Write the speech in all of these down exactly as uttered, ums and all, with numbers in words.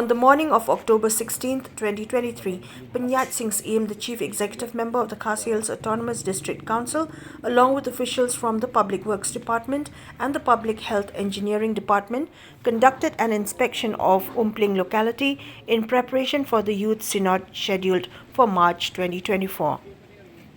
On the morning of October sixteenth, twenty twenty-three, Pynjah Singh Syiem, the Chief Executive Member of the Khasi Hills Autonomous District Council, along with officials from the Public Works Department and the Public Health Engineering Department, conducted an inspection of Umpling locality in preparation for the Youth Synod scheduled for March twenty twenty-four.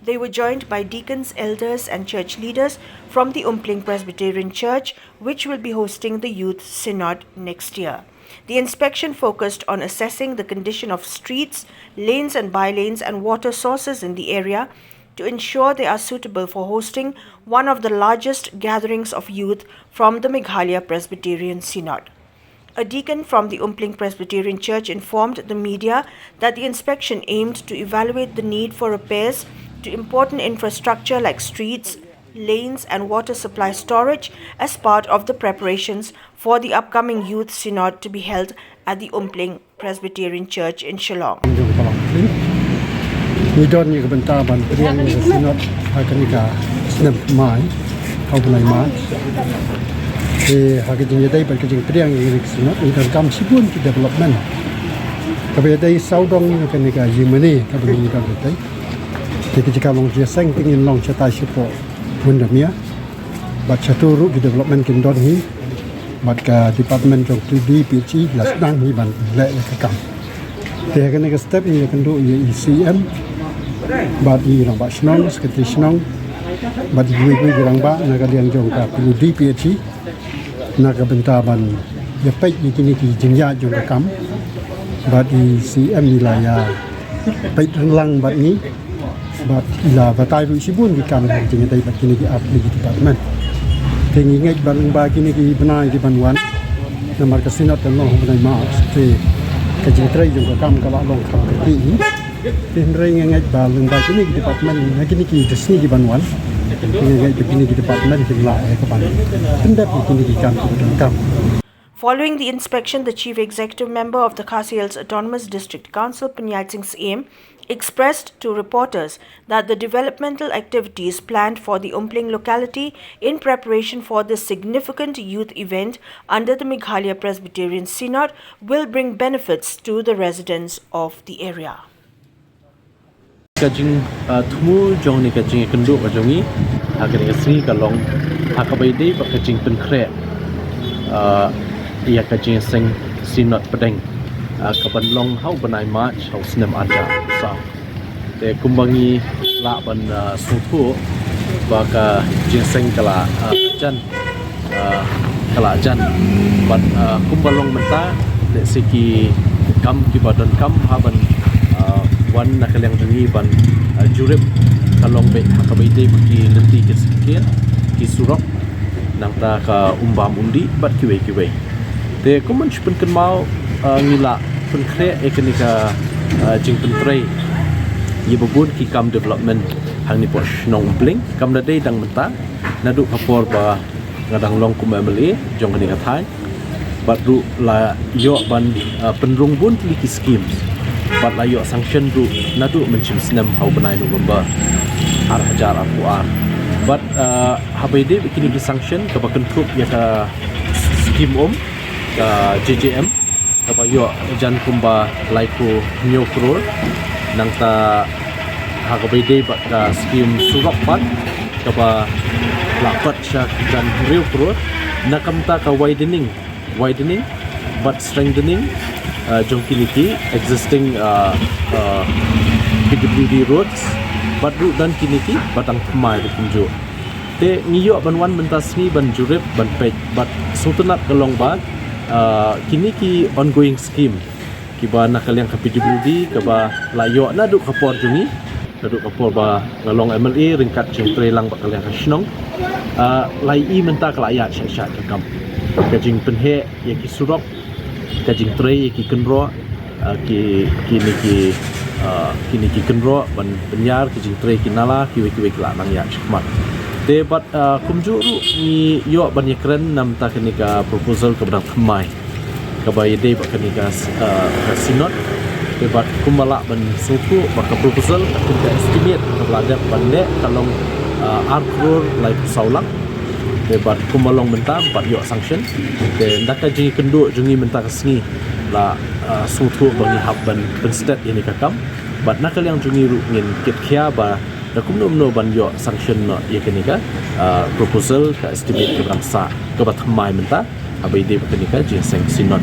They were joined by deacons, elders, and church leaders from the Umpling Presbyterian Church, which will be hosting the Youth Synod next year. The inspection focused on assessing the condition of streets, lanes and bylanes, and water sources in the area to ensure they are suitable for hosting one of the largest gatherings of youth from the Meghalaya Presbyterian Synod. A deacon from the Umpling Presbyterian Church informed the media that the inspection aimed to evaluate the need for repairs to important infrastructure like streets, lanes, and water supply storage as part of the preparations for the upcoming Youth Synod to be held at the Umpling Presbyterian Church in Shillong. Ngi don ïa ka bynta ban pdiang ïa ka Synod ha kane ka snem Mai, ha u bnai March. Te ha ka jingïadei bad ka jingpdiang ïa ka Synod, ngi donkam shibun ki development. Kaba ïadei sawdong ïa kane ka jingmane kaba ngi don ïa ka. Te ka jaka long jingïaseng te ngin long shatai shapoh Windermere. Bad shatu ruh ki development kin don hi. Bad ka department jong ka D P H E la sdang hi ban leh ïa ka kam. Te ha kane ka step ngi ïakynduh ïa i C M bad i rangbah shnong, secretary shnong bad kiwei kiwei ki rangbah na ka liang jong ka D P H E na ka bynta ban ïapeit ïa kine ki jingïaid jong ka kam. Bad i C M i la ïa peit rynglang bad ngi bad i la batai ruh shibun ki kam ha ka jingïadei bad kine ki artylli ki department. Te ngi ngeit ba lyngba kine ki bnai ki ban wan, namar ka Synod kan long ha u bnai March, te ka jingtrei jong ka kam ka la long kham kyrkieh hi. Te hynrei ngi ngeit ba lyngba kine ki department, ha kine ki sngi ki ban wan, ngi ngeit ba kine ki department kin lah ïa ka ban pyndep ïa kine ki kam kiba donkam. Following the inspection, the Chief Executive Member of the Khasi Hills Autonomous District Council, Pynjah Singh Syiem, expressed to reporters that the developmental activities planned for the Umpling locality in preparation for this significant youth event under the Meghalaya Presbyterian Synod will bring benefits to the residents of the area. Ka jing, ah, thmu jong ne ka jingïakynduh ka jong ngi ha kane ka sngi ka long ha kaba ïadei bad ka jingpynkhreh, ah, ïa ka jingïaseng Synod pdeng, ah, ka ban long ha u bnai March ha u snem ar hajar arphew saw. Te kumba ngi lah ban, ah, sngewthuh ba ka jingïaseng ka la, ah, jan ah, ka la jan. Bad, ah, kumba long mynta, lehse ki kam kiba donkam ha ban, ah, wan na ka liang jong ngi ban, ah, jurip ka long beit ha kaba ïadei bad ki lynti ki syngkien, ki surok, nangta ka um bam um dih bad kiwei kiwei. Te kum ban shu pynkynmaw, ah, ngi la pynkhreh ïa kane ka, ah, jingpyntrei ïa ba bun ki kam development hangne hapoh shnong Umpling, kam da dei dang mynta, naduh ka por ba nga dang long kum M L A jong kane ka thaiñ. Bad ruh la ïoh ban, ah, pynrung bun tylli ki schemes. Bad la ïoh sanction ruh naduh mynshem snem ha u bnai November ar hajar arphew ar. Bad, ah, haba ïadei bad kine ki sanction kaba kynthup ïa ka scheme um, ka J J M, kaba ïoh jan kumba laiphew hynñiew klur. Nangta ha kaba ïadei bad ka scheme surok pat kaba la kot sha jan hynriew klur. Na ka bynta ka widening, widening bad strengthening, uh, jong kine ki existing, uh, uh, P W D roads bad ruh don kine kiba dang thymmai ruh kumjuh. Te ngi ïoh ban wan mynta sngi ban jurip ban peit bad sngewtynnat ka long ba, ah, kine ki ongoing scheme kiba na ka liang ka P W D kaba la ïoh naduh ka por jong ngi, naduh ka por ba nga long M L A ryngkat jingtreilang bad ka liang ka shnong, ah, la ïohi mynta ka la ïaid shaid shaid ka kam. Ka jingpynheh ïa ki surok, ka jingtrei ïa ki kynroh, ah, ki, kine ki, ah, kine ki kynroh ban pynïar ki jingtrei ki nala kiwei kiwei ki la nang ïaid shakhmat. Te bad, ah, kumjuh ruh ngi ïoh ban ïakren na bynta kane ka proposal kaba dang thymmai kaba ïadei bad kane ka, ah, ka Synod. Te bad kumba lah ban sngewthuh ba ka proposal, ka estimate kaba la dep ban leh ka long, ah, ar klur laiphew saw lak. Te bad kumba long mynta bad ïoh sanction. Te da ka jingïakynduh jong ngi mynta ka sngi la uh, sngewthuh ba ngi hap ban pynstet ïa kane ka kam. Bad na ka liang jong ngi ruh ngin kit khia ba da kumno kumno ban ïoh sanction noh ïa kane ka uh, proposal, ka estimate kaba dang sah, kaba thymmai mynta, haba ïadei bad kane ka jingïaseng synod.